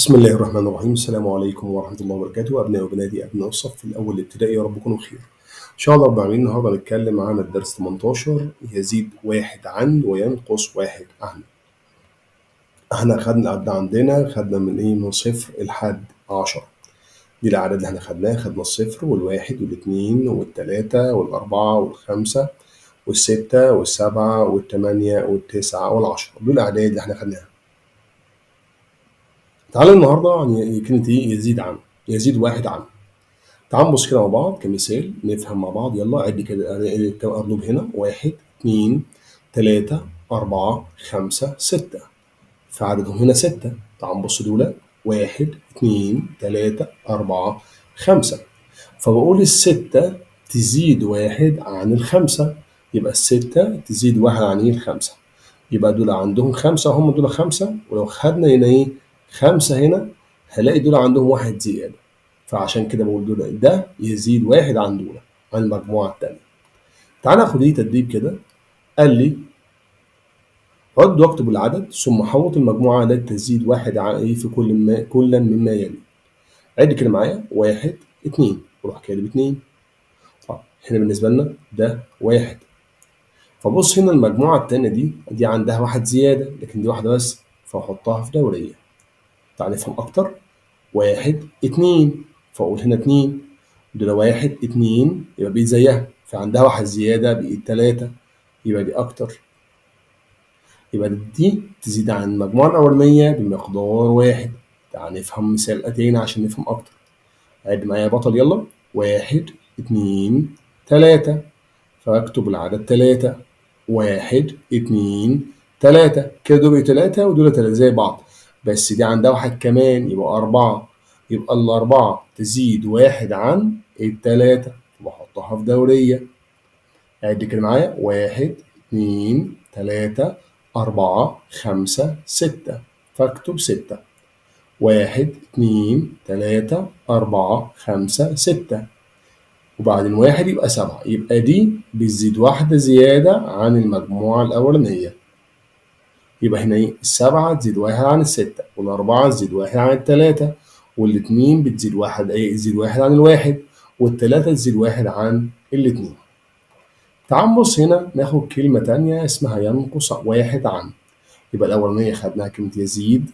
بسم الله الرحمن الرحيم. السلام عليكم ورحمة الله وبركاته. أبنائي وبناتي أبناء الصف الأول الابتدائي، يا رب تكونوا بخير. إن شاء الله رب العالمين النهارده هنتكلم عن الدرس 18، يزيد واحد عن وينقص واحد عن. احنا خدنا قد عندنا، خدنا من إيه؟ من 0 لحد 10. دي الأعداد اللي احنا خدناها، خدنا الصفر والواحد والاثنين والثلاثة والأربعة والخمسة والستة والسبعة والثمانية والتسعة والعشرة، دول الأعداد اللي احنا خدناها. تعالى النهارده عن كلمة ايه؟ يزيد عن، يزيد واحد عن. تعال نبص كده مع بعض كمثال نفهم مع بعض. يلا عد كده كام أرنب هنا؟ 1 2 3 4 5 6، فعددهم هنا 6. تعال نبص دول 1 2 3 4 5، فبقول الستة تزيد واحد عن الخمسة، يبقى الستة تزيد واحد عن ايه؟ الخمسة. يبقى دول عندهم 5 وهم دول 5، ولو خدنا هنا ايه؟ 5 هنا هلاقي دول عندهم واحد زيادة، فعشان كده بقول دول ده يزيد واحد عن دول عن المجموعة التانية. تعال ناخد ايه تدريب كده. قال لي عد واكتب العدد ثم حوط المجموعة التي تزيد واحد عن ايه في كل ما كلا مما يلي. عد كده معايا 1 2، وروح كاتب 2. طب هنا بالنسبة لنا ده 1، فبص هنا المجموعة التانية دي عندها واحد زيادة، لكن دي واحدة بس، فأحطها في دورية. تعال نفهم أكتر. 1 2، فأقول هنا 2، دول 1 2 يبقى بقيت زيها، فعندها واحد زيادة بقيت 3، يبقى دي أكتر، يبقى دي تزيد عن المجموعة الأولانية بمقدار 1. تعال نفهم مثال تاني عشان نفهم أكتر. عد معايا يا بطل، يلا 1 2 3، فأكتب العدد 3، 1 2 3، كده دول 3 ودول 3 زي بعض، بس دي عندها واحد كمان يبقى 4، يبقى الأربعة تزيد واحد عن التلاتة، وأحطها في دورية. عد كده معايا 1 2 3 4 5 6، فاكتب 6. 1 2 3 4 5 6، وبعدين 1 يبقى 7، يبقى دي بتزيد واحدة زيادة عن المجموعة الأولانية. يبقى هنا ايه؟ 7 تزيد واحد عن 6، والأربعة تزيد واحد عن 3، والاتنين بتزيد واحد ايه؟ تزيد واحد عن 1، والتلاتة تزيد واحد عن 2. تعال نبص هنا ناخد كلمة تانية اسمها ينقص واحد عن. يبقى الأولانية خدناها كلمة يزيد،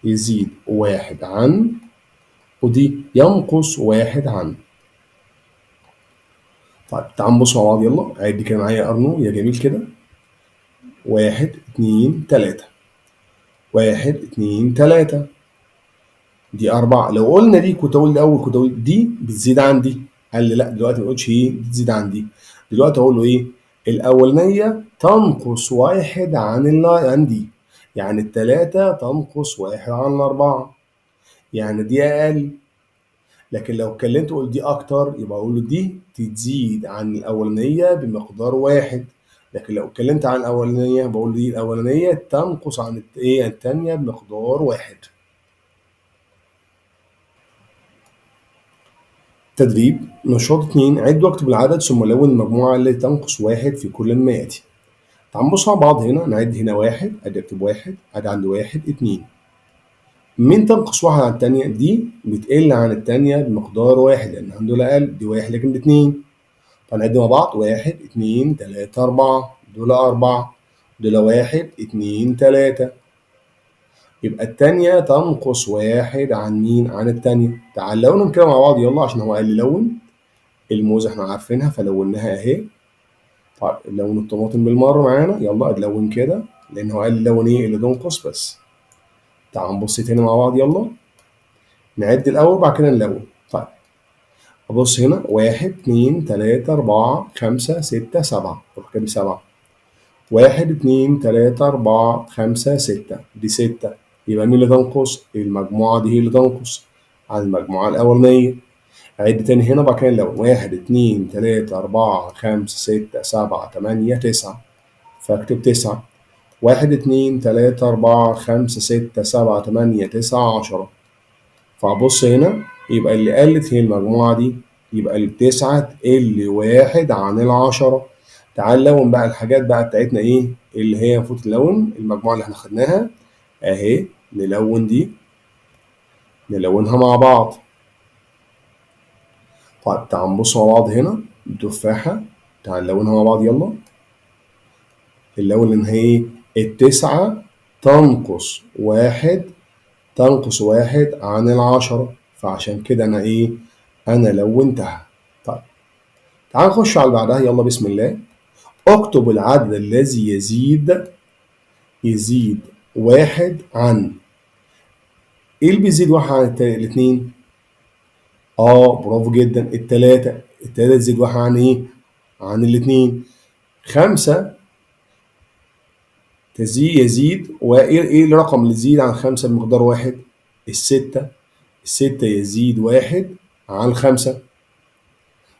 يزيد واحد عن، ودي ينقص واحد عن. طيب تعال نبص مع بعض، يلا عد كده معايا يا أرنو يا جميل كده. 1 2 3، 1 2 3، دي 4. لو قلنا دي كنت أقول الأول، كنت أقول دي بتزيد عن دي، قال لي لا دلوقتي ما أقولش إيه بتزيد عن دي، دلوقتي أقول له إيه؟ الأولانية تنقص واحد عن عن دي، يعني التلاتة تنقص واحد عن 4، يعني دي أقل. لكن لو اتكلمت وقلت دي أكتر يبقى أقول له دي تزيد عن الأولانية بمقدار 1. لكن لو اتكلمت عن الأولانية بقول دي الأولانية تنقص عن إيه؟ التانية بمقدار 1. تدريب نشاط 2، عد واكتب العدد ثم لون المجموعة التي تنقص واحد في كل ما يأتي. تعال نبص مع بعض هنا، نعد هنا 1، أدي أكتب 1، أدي عندي 1 2. مين تنقص واحد عن التانية؟ دي بتقل عن التانية بمقدار 1، لأن دول أقل، دي 1 لكن دي 2. فنعد مع بعض 1 2 3 4، دول 4، دول 1 2 3، يبقى التانية تنقص واحد عن مين؟ عن التانية. تعال لونهم كده مع بعض يلا، عشان هو قال لي لون. الموزة احنا عارفينها فلوناها اهي. طيب لون الطماطم بالمرة معانا، يلا اتلون كده، لأن هو قال لي لون ايه؟ اللي تنقص بس. تعال نبص تاني مع بعض، يلا نعد الأول بعد كده نلون. طيب أبص هنا 1 2 3 4 5 6 7، روح كده 7. 1 2 3 4 5 6، دي 6، يبقى مين اللي تنقص؟ المجموعة دي هي اللي تنقص عن المجموعة الأولانية. عد تاني هنا وبعد كده نلون. 1 2 3 4 5 6 7 8 9، فاكتب 9. 1 2 3 4 5 6 7 8 9 10، فأبص هنا يبقى اللي قلت هي المجموعة دي، يبقى التسعة تقل واحد عن 10. تعال نلون بقى الحاجات بقى بتاعتنا إيه؟ اللي هي المفروض تلون المجموعة اللي إحنا خدناها أهي، نلون دي. نلونها مع بعض. طيب تعال نبص مع بعض هنا التفاحة، تعال نلونها مع بعض يلا. اللون اللي هي ايه؟ التسعة تنقص واحد، تنقص واحد عن العشرة، فعشان كده أنا إيه؟ أنا لونتها. طيب تعال نخش على اللي بعدها يلا بسم الله. اكتب العدد الذي يزيد واحد عن. إيه اللي بيزيد واحد عن الاتنين؟ برافو جدا، التلاتة. التلاتة تزيد واحد عن إيه؟ عن الاتنين. خمسة يزيد، وإيه الرقم اللي يزيد عن خمسة بمقدار واحد؟ الستة. الستة يزيد واحد عن خمسة.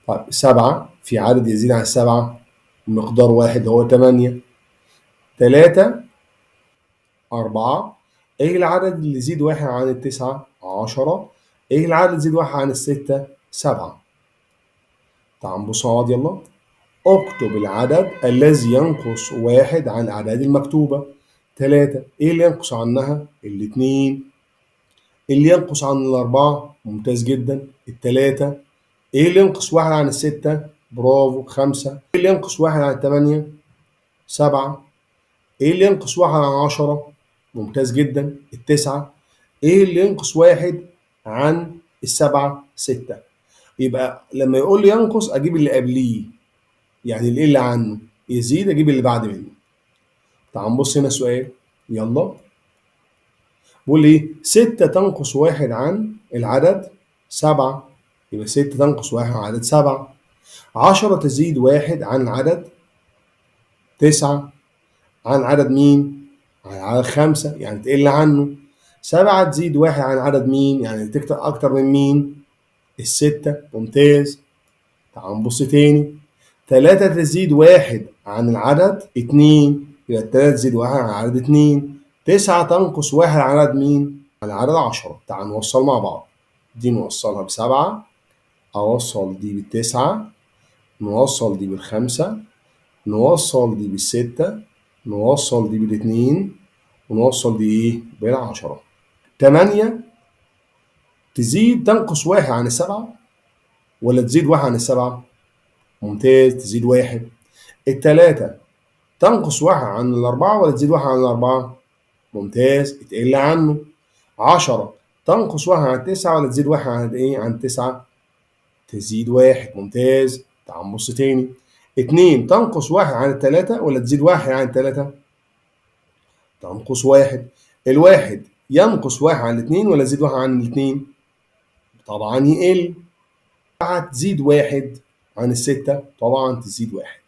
طيب سبعة، في عدد يزيد عن سبعة بمقدار واحد اللي هو تمانية. تلاتة، أربعة. إيه العدد اللي يزيد واحد عن التسعة؟ 10. إيه العدد اللي يزيد واحد عن الستة؟ 7. تعال نبص مع بعض يلا. اكتب العدد الذي ينقص واحد عن الأعداد المكتوبة. 3. إيه اللي ينقص عنها؟ الاتنين. اللي ينقص عن الأربعة؟ ممتاز جدا، التلاتة. إيه اللي ينقص واحد عن الستة؟ برافو، 5. إيه اللي ينقص واحد عن التمانية؟ 7. إيه اللي ينقص واحد عن 10؟ ممتاز جدا، 9. إيه اللي ينقص واحد عن السبعة؟ 6. يبقى لما يقول لي ينقص أجيب اللي قبليه، يعني اللي اللي عنه، يزيد أجيب اللي بعد منه. تعال نبص هنا سؤال يلا. بيقول إيه؟ 6 تنقص واحد عن العدد 7، يبقى 6 تنقص واحد عن عدد 7. 10 تزيد واحد عن العدد 9، عن عدد مين؟ عن عدد 5، يعني تقل عنه. 7 تزيد واحد عن عدد مين؟ يعني تكتر أكتر من مين؟ الستة. ممتاز. تعال نبص تاني. 3 تزيد واحد عن العدد 2، يبقى 3 تزيد واحد عن عدد 2. 9 تنقص واحد عن عدد مين؟ عن عدد 10. تعال نوصل مع بعض. دي نوصلها ب7، أوصل دي ب9، نوصل دي ب5، نوصل دي ب6، نوصل دي ب2، ونوصل دي إيه؟ بال10. 8 تزيد تنقص واحد عن ال7 ولا تزيد واحد عن ال7؟ ممتاز، تزيد واحد. التلاتة تنقص واحد عن ال4 ولا تزيد واحد عن ال4؟ ممتاز، تقل عنه. 10 تنقص واحد عن 9 ولا تزيد واحد عن إيه؟ عن 9؟ تزيد واحد. ممتاز. تعال نبص تاني. 2 تنقص واحد عن ال3 ولا تزيد واحد عن ال3؟ تنقص واحد. الواحد ينقص واحد عن ال2 ولا يزيد واحد عن ال2؟ طبعا يقل. تزيد واحد عن ال6، طبعا تزيد واحد.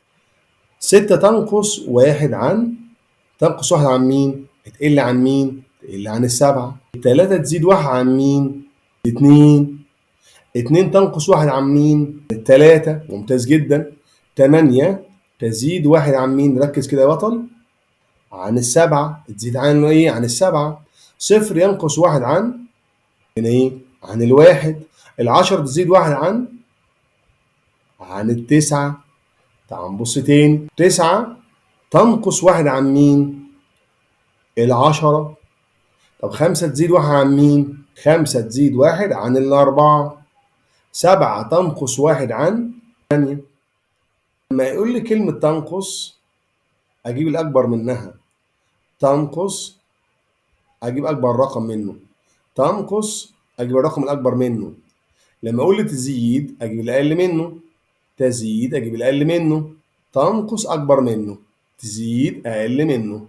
6 تنقص واحد عن، تنقص واحد عن مين؟ تقل عن مين؟ تقل عن ال7. 3 تزيد واحد عن مين؟ 2. 2 تنقص واحد عن مين؟ 3. ممتاز جدا. 8 تزيد واحد عن مين؟ ركز كده يا بطل، عن ال7. تزيد عن ايه؟ عن ال7. 0 ينقص واحد عن ايه؟ عن الواحد. 10 تزيد واحد عن 9. تعال نبص تاني. 9 تنقص واحد عن مين؟ 10. طب 5 تزيد واحد عن مين؟ 5 تزيد واحد عن 4. 7 تنقص واحد عن 8. لما يقول لي كلمة تنقص أجيب الأكبر منها، تنقص أجيب أكبر رقم منه، تنقص أجيب الرقم الأكبر منه. لما أقول لي تزيد أجيب الأقل منه، تزيد أجيب الأقل منه، تنقص أكبر منه، تزيد أقل منه.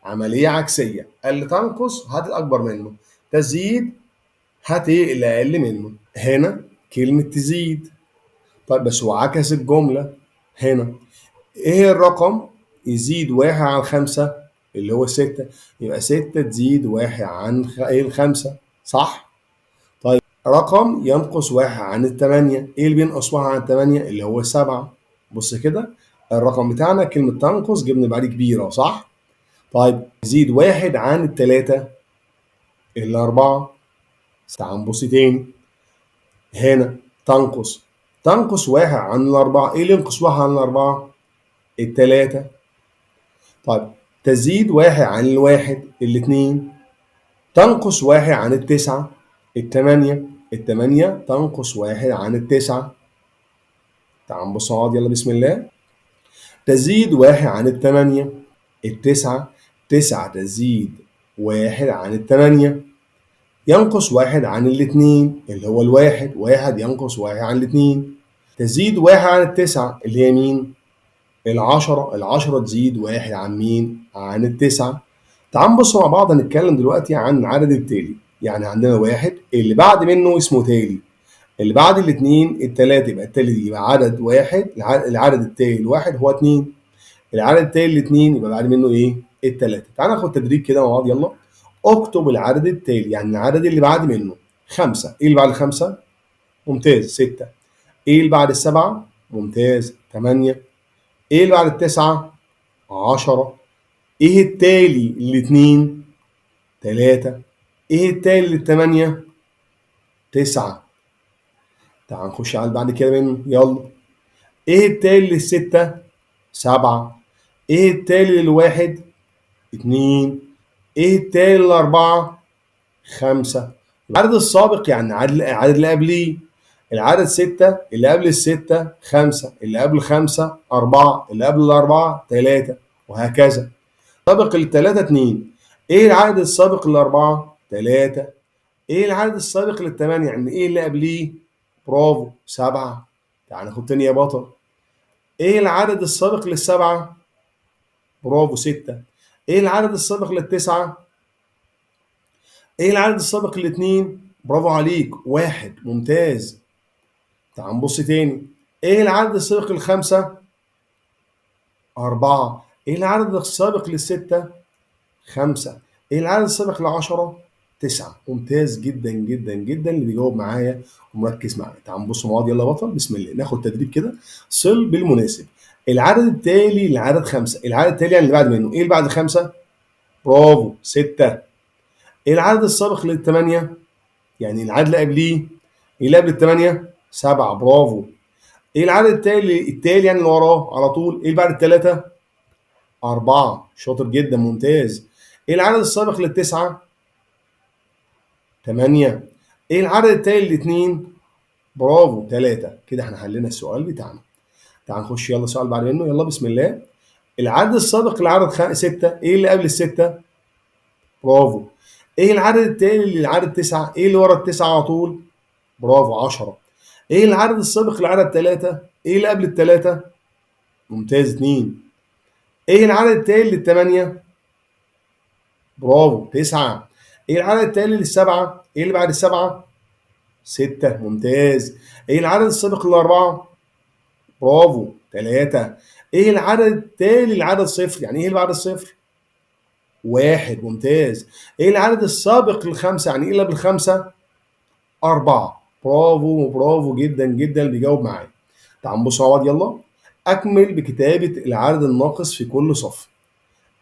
عملية عكسية، اللي تنقص هات الأكبر منه، تزيد هات إيه اللي أقل منه. هنا كلمة تزيد، طيب بس هو عكس الجملة هنا. إيه الرقم يزيد واحد عن 5 اللي هو 6، يبقى 6 تزيد واحد عن إيه 5، صح؟ طيب رقم ينقص واحد عن 8، إيه اللي بينقص واحد عن 8؟ اللي هو 7. بص كده الرقم بتاعنا كلمة تنقص جبنا بعديه كبيرة، صح؟ طيب يزيد واحد عن 3 إلا 4. تعال نبص تاني. هنا تنقص، تنقص واحد عن 4، إيه اللي ينقص واحد عن 4؟ 3. طيب تزيد واحد عن 1 2، تنقص واحد عن 9 التمانية، التمانية تنقص 1 عن التسعة. تعال نبص مع بعض، يلا بسم الله. تزيد 1 عن التمانية. التسعة، 9 تزيد 1 عن التمانية. ينقص 1 عن الاتنين اللي هو الواحد، 1 ينقص 1 عن الاتنين. تزيد 1 عن التسعة اللي هي مين؟ العشرة، العشرة تزيد 1 عن مين؟ عن التسعة. تعال نبص مع بعض، هنتكلم دلوقتي عن العدد التالي. يعني عندنا 1 اللي بعد منه اسمه تالي، اللي بعد الاتنين التلاتة، يبقى التالي دي يبقى عدد 1، العدد التالي الواحد هو 2، العدد التالي الاتنين يبقى بعد منه ايه؟ التلاتة. تعال ناخد تدريب كده مع بعض، يلا. اكتب العدد التالي، يعني العدد اللي بعد منه 5. ايه اللي بعد 5؟ ممتاز، 6. ايه اللي بعد 7؟ ممتاز، 8. ايه اللي بعد 9؟ 10. ايه التالي الاتنين؟ 3. ايه التالي للتمانية؟ 9. تعال نخش على اللي بعد كده منه، يلا. ايه التالي للستة؟ 7. ايه التالي للواحد؟ 2. ايه التالي للأربعة؟ 5. العدد السابق يعني العدد اللي قبليه، العدد 6، اللي قبل الستة 5، اللي قبل 5 4، اللي قبل الأربعة 3، وهكذا. سابق للتلاتة 2. ايه العدد السابق للأربعة؟ 3. ايه العدد السابق للتمانية؟ يعني ايه اللي قبليه؟ برافو، 7. تعال ناخد تاني يا بطل. ايه العدد السابق للسبعة؟ برافو، 6. ايه العدد السابق للتسعة؟ ايه العدد السابق للاتنين؟ برافو عليك، 1. ممتاز. تعال نبص تاني. ايه العدد السابق للخمسة؟ 4. ايه العدد السابق للستة؟ 5. ايه العدد السابق ل10؟ 9. ممتاز جدا جدا جدا اللي بيجاوب معايا ومركز معايا. تعال نبص مع بعض، يلا بطل، بسم الله. ناخد تدريب كده. صل بالمناسب. العدد التالي لعدد 5، العدد التالي يعني اللي بعد منه، ايه اللي بعد 5؟ برافو، 6. ايه العدد السابق للتمانية؟ يعني العدد اللي قبليه، ايه اللي قبل التمانية؟ 7. برافو. ايه العدد التالي؟ التالي يعني اللي وراه على طول، ايه اللي بعد التلاتة؟ 4. شاطر جدا، ممتاز. ايه العدد السابق للتسعة؟ 8. ايه العدد التالي للاتنين؟ برافو، 3. كده احنا حلينا السؤال بتاعنا. تعال نخش يلا سؤال بعد منه، يلا بسم الله. العدد السابق لعدد 6، ايه اللي قبل الستة؟ برافو. ايه العدد التالي للعدد 9؟ ايه اللي ورا التسعة على طول؟ برافو، 10. ايه العدد السابق لعدد 3؟ ايه اللي قبل التلاتة؟ ممتاز، 2. ايه العدد التالي للتمانية؟ برافو، 9. ايه العدد التالي للسبعة؟ ايه اللي بعد السبعة؟ 6. ممتاز. ايه العدد السابق للأربعة؟ برافو، 3. ايه العدد التالي لعدد 0؟ يعني ايه اللي بعد الصفر؟ 1. ممتاز. ايه العدد السابق للخمسة؟ يعني ايه اللي قبل الخمسة؟ 4. برافو، برافو جدا جدا اللي بيجاوب معايا. تعال نبص مع بعض، يلا. اكمل بكتابة العدد الناقص في كل صف.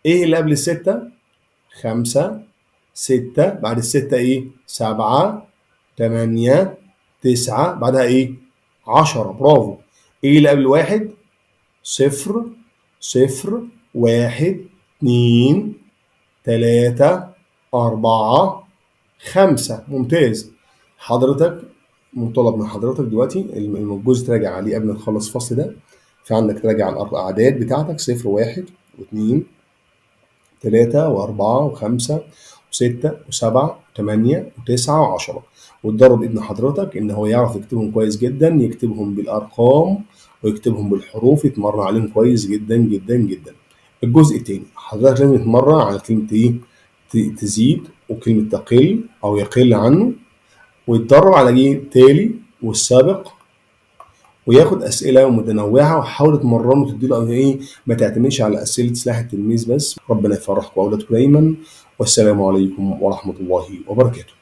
ايه اللي قبل الستة؟ 5، 6، بعد الستة ايه؟ 7، 8، 9، بعدها ايه؟ 10. برافو. ايه اللي قبل 1؟ 0، 0، 1، 2، 3، 4، 5. ممتاز. حضرتك مطالب من حضرتك دلوقتي الجزء تراجع عليه قبل ما تخلص الفصل ده. في عندك تراجع على الأعداد بتاعتك 0، 1، و2، 3، و4، و5، و6، و7، و8، و9، و10. وتدرب ابن حضرتك إن هو يعرف يكتبهم كويس جدا، يكتبهم بالأرقام ويكتبهم بالحروف، يتمرن عليهم كويس جدا جدا جدا. الجزء التاني حضرتك لازم تتمرن على كلمة إيه؟ تزيد وكلمة تقل أو يقل عنه، ويتدرب على إيه؟ تالي والسابق، وياخد أسئلة متنوعة، وحاول تمرنه وتديله إيه؟ ما تعتمدش على أسئلة سلاح التلميذ بس. ربنا يفرحكم وأولادكم دايما، والسلام عليكم ورحمة الله وبركاته.